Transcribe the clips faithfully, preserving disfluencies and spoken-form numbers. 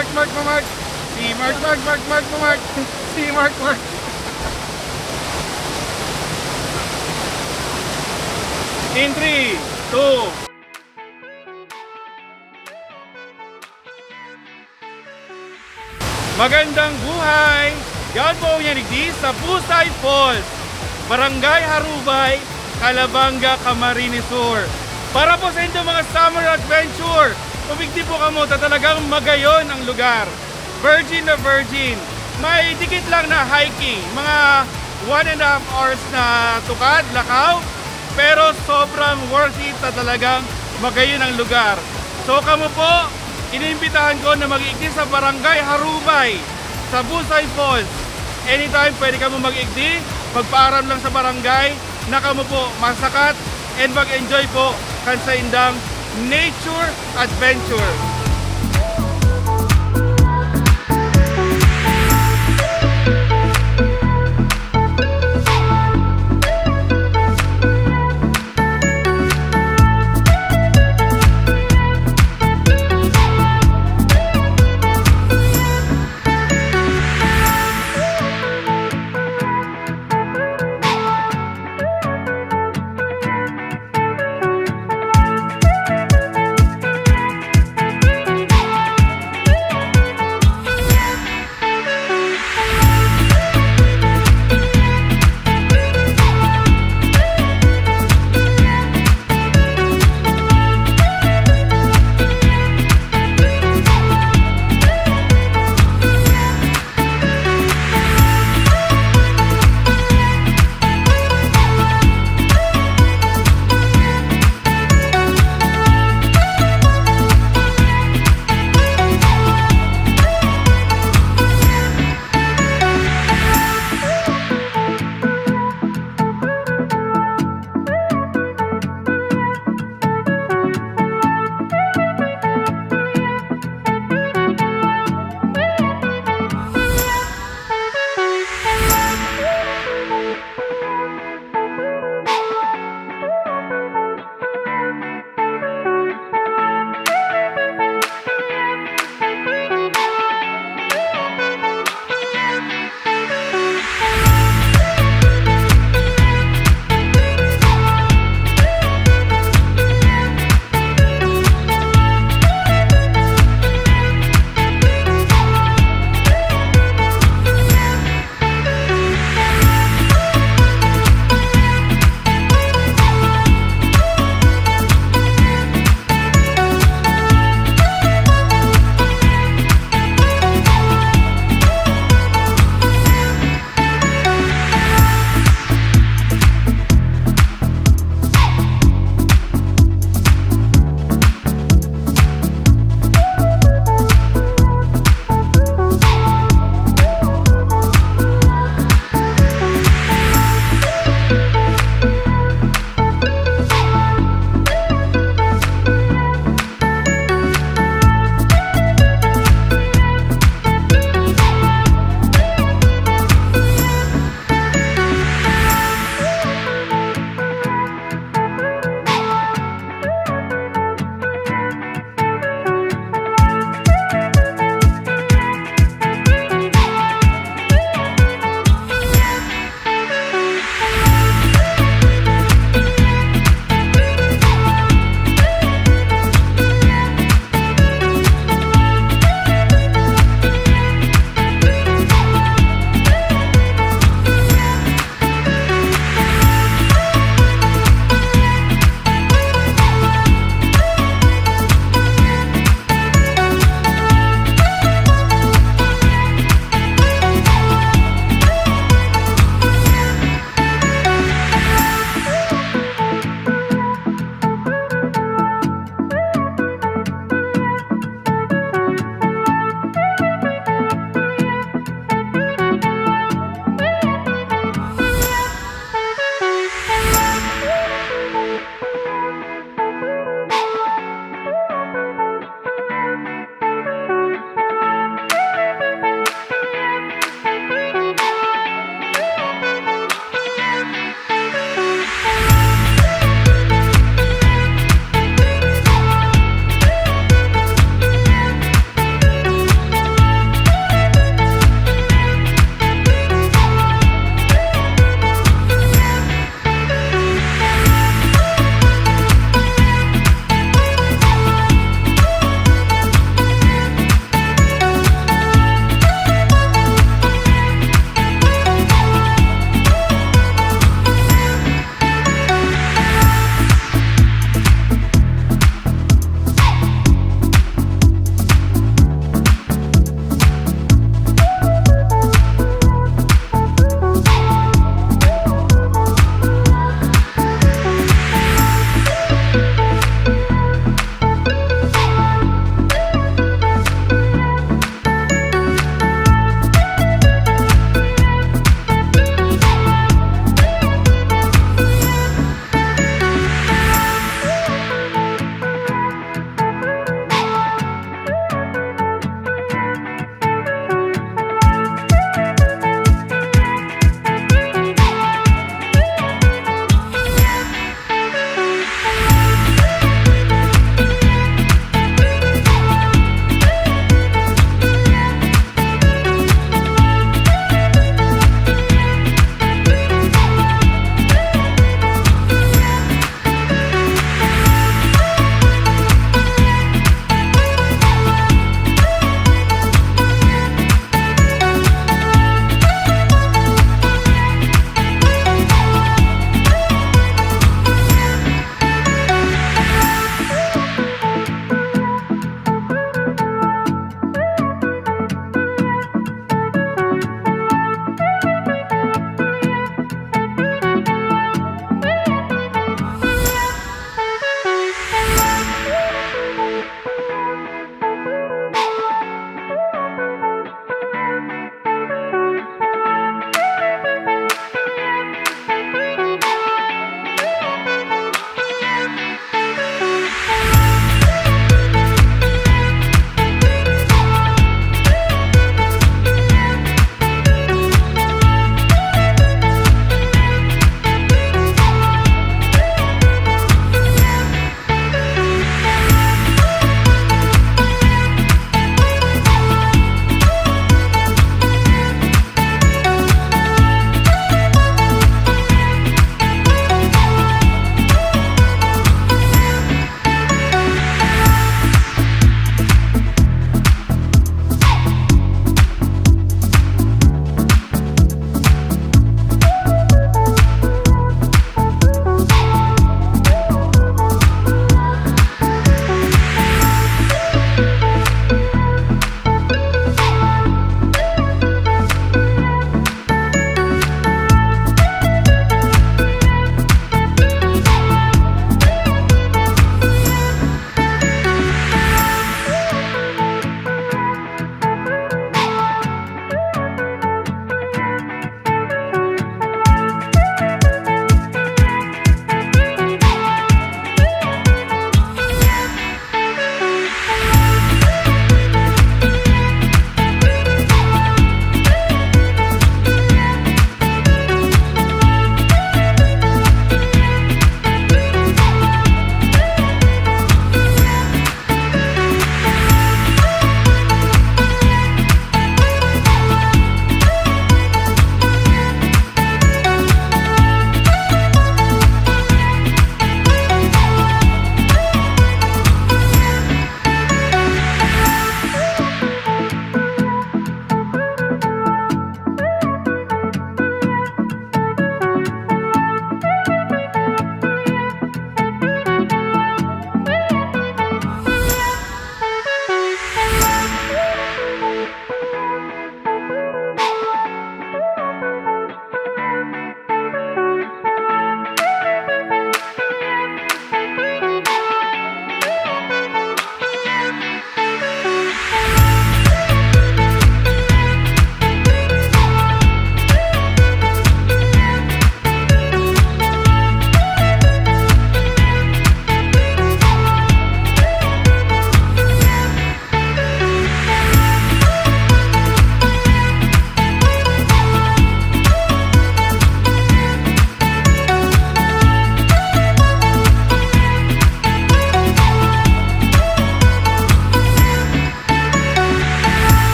Mark, mark, mark. Si Mark, mark, mark, mark, mark. Si Mark, mark. In three, two. Magandang buhay! Yaon po yan digdi sa Busay Falls, Barangay Harubay, Calabanga, Camarines Sur. Para po sa inyong mga summer adventure, pumigdi po kamo ta talagang magayon ang lugar. Virgin na virgin. May dikit lang na hiking, mga one and a half hours na tukad, lakaw, pero sobrang worth it na talagang magayon ang lugar. So kamo po, iniimbitahan ko na mag-igdi sa Barangay Harubay, sa Busay Falls. Anytime pwede kamo mag-igdi, magpaaram lang sa barangay na kamo po masakat and mag-enjoy po kan saindang nature adventure.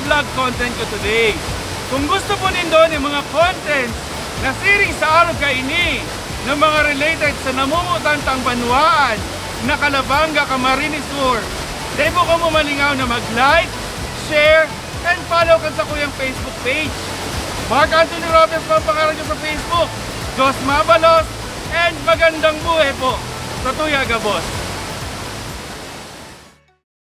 vlog content ko today. Kung gusto po nindo nin mga content na siring sa arog kaini, na mga related sa namumutang tang banwaan na Calabanga, Camarines Sur, dai po kamo malingaw na mag-like, share, and follow kan sakuyang Facebook page. Mark Anthony Robles po ang pangaran ko sa Facebook. Diyos mabalos and magandang buhay po sa tuya gabos.